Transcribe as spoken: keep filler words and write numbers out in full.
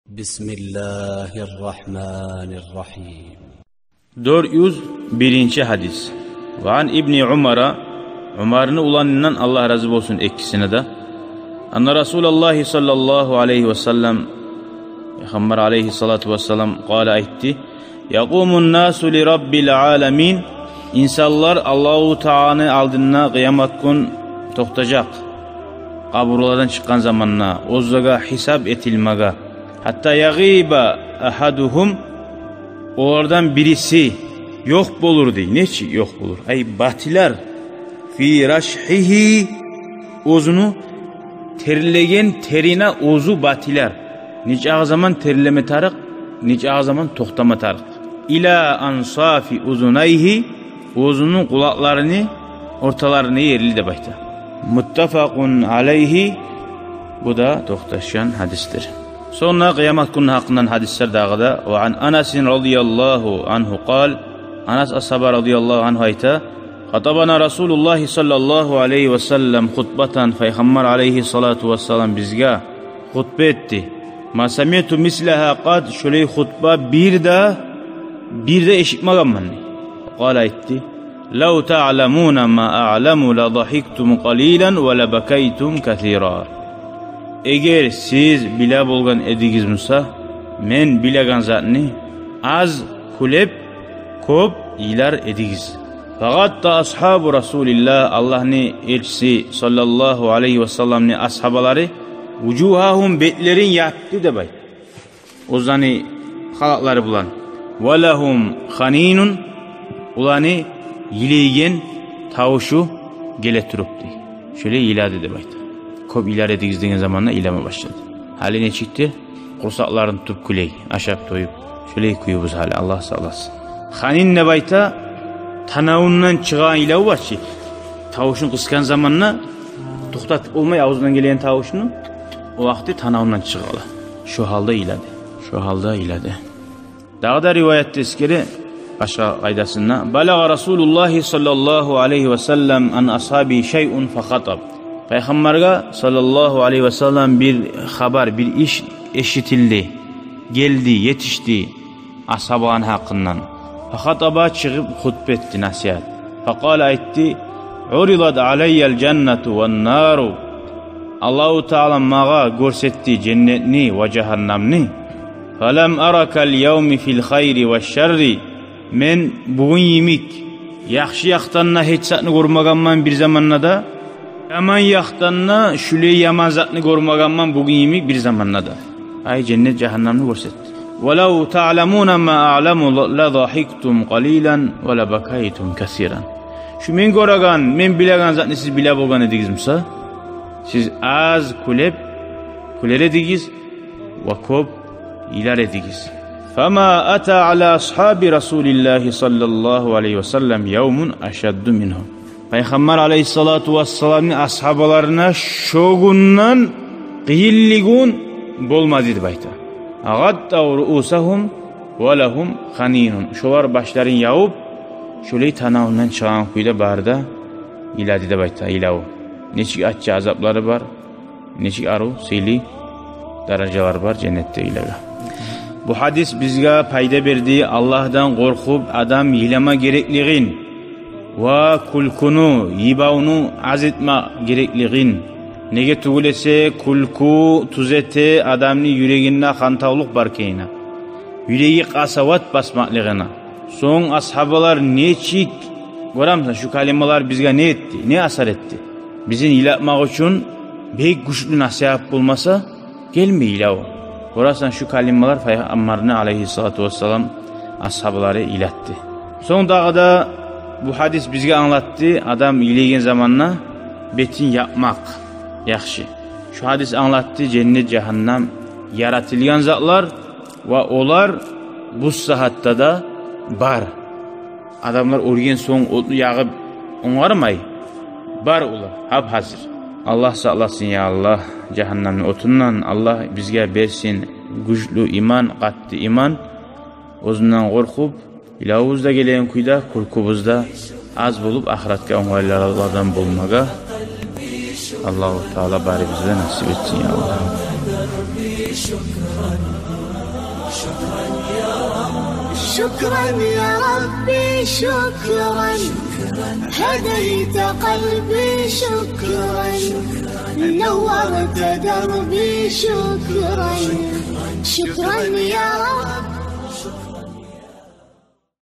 بسم الله الرحمن الرحيم. Дёрт юз биринчи гьадис. Ва ан ибни Умара, Умарны уланындан, Аллагь рази болсун экисине де, анна Расулаллагьи саллаллагьу алайгьи ва саллам, Пайхаммар алайгьиссалату вассалам, къала, айтды: «Якъумун-насу ли Раббил аламин». Инсанлар Аллагьу Тааланы алдында къыямат гюн токътажакъ. Къабурлардан чыкъгъан заманда оьзлеге гьисап этилмеге. «Гьатта ягъиба агьадугьум», олардан бириси ёкъ болур дей. Нечик ёкъ болур? Ай, батылар. «Фи рашгьигьи», оьзюню терлеген терине оьзю батылар. Нечакъы заман терлеме тарыкъ, нечакъы заман токътама тарыкъ. «Ила ансафи узунайгьи», оьзюню къулакъларыны орталарына ерли деп айта. Муттафакъун алайгьи, бу да токъташгъан гьадисдир. Сонг да къыямат гюнню гьакъындан гьадислер дагъы да. Ва ан Анасин радияллагьу ангьу къал, Анас асгьаба радияллагьу ангьу айта: «Хатабана Расулуллагьи саллаллагьу алайгьи ва саллам хутбатан», Пайхаммар алайгьиссалату вассалам бизге хутба этди. «Ма самиъту мислагьа къат», шолай хутба бир де, бир де эшитмегенмен. Къала, айтды: «Лав таъламуна ма аъламу ла дахиктум къалилан ва ла бакайтум касира». Эгер сиз биле болгъан эдигиз буса мен билеген затны, аз кюлеп, кёп йылар эдигиз. Фагъатта асгьабу Расулиллагь, Аллагьны элчиси саллаллагьу алайгьи ва салламны асгьабалары, вужугьагьум, бетлерин япды деп айта. Оьзлени халатлары булан. Ва лагьум ханинун, оланы йылайгъан тавушу геле туруп дей. Шолай йылады деп айта. Кёп йылар эдигиз деген заманда йылама башлады. Гьали нечикдир? Къурсакъларын тутуп кюлей, ашап тоюп. Шолай кююбюз гьали, Аллагь сакъласын. Ханин деп айта, танавундан чыгъагъан йылав бар чы. Тавушун къысгъан заманда токътатып болмай авзундан гелеген тавушну, о вакъти танавундан чыгъа. Шо гьалда йылады. Шо гьалда йылады. Дагъы да риваятда эсгере башгъа къайдасында: «Балагъа Расулуллагьи саллаллагьу алайгьи ва саллам ан асгьаби шайъун фахатаб». Пайхаммаргъа саллаллагьу алайгьи ва саллам бир хабар, бир иш эшитилди, гелди, етишди асгьабаланы гьакъындан. Фахатаба, чыгъып хутба этди, насигьат. Факъала, айтды: «Уридат алайял жаннату ван нару». Аллагьу Таала магъа гёрсетди женнетни ва жагьаннамны. «Фалам ара кал явми фил хайри ва шарри». Мен бугюн йимик яхшы якъдан да гьеч затны гёрмегенмен бир заманда да, яман якъдан да шулай яман затны гёрмегенмен бугюн йимик бир заманда да. Ай, женнет, жагьаннамны гёрсетди. «Валав таъламуна ма аъламу ла дахиктум къалилан ва ла бакайтум касиран». Шу мен гёреген, мен билеген затны сиз биле болгъан эдигиз буса, сиз аз кюлеп, кюлер эдигиз ва кёп йылар эдигиз. «Фама ата ала асгьаби Расулиллагьи саллаллагьу алайгьи ва саллам явмун ашадду мингьу». Пайхаммар алайгьиссалату вассаламны асгьабаларына шо гюнден къыйынлы гюн болмады деп айта. «Гъаттав руусагьум ва лагьум ханинун». Шолар башларын явуп, шолай танавундан чыгъагъан кюйде бары да йылады деп айта, йылаву. Нечик аччы азаплары бар, нечик арив, сыйлы даражалар бар женнетдегилеге. Бу гьадис бизге пайда берди, Аллагьдан къоркъуп адам йылама гереклигин ва кюлкюню, йыбавну аз этме гереклигин. Неге тюгюл эсе, кюлкю тюзете адамны юрегинде хантавлукъ бар экенине, юреги къасават басмакълыгъына. Сонг асгьабалар нечик, гёремисен, шу калималар бизге не этди, не асар этди? Бизин йылатмакъ учун бек гючлю насигьат болмаса, гелмей йылав. Гёресен, шу калималар Пайхаммарны алайгьиссалату вассалам асгьабалары йылатды. Сонг дагъы да бу гьадис бизге англатды, адам йылайгъан заманда бетин япмакъ яхшы. Шу гьадис англатды, женнет, жагьаннам яратылгъан затлар ва олар бу сагьатда да бар. Адамлар оьлген сонг отну ягъып онгармай, бар олар гьап-гьазир. Аллагь сакъласын, я Аллагь, жагьаннамны отундан. Аллагь бизге берсин гючлю иман, къатты иман. Оьзюнден къоркъуп, йылавубуз да гелеген кюйде, кюлкюбюз де аз болуп, ахыратгъа онгайлылардан болмагъа Аллагьу Таала барыбызгъа да насип этсин, я Аллагь. شكرا يا ربي، شكرا. هديت قلبي، شكرا. نورت دربي، شكرا. شكرا يا رب.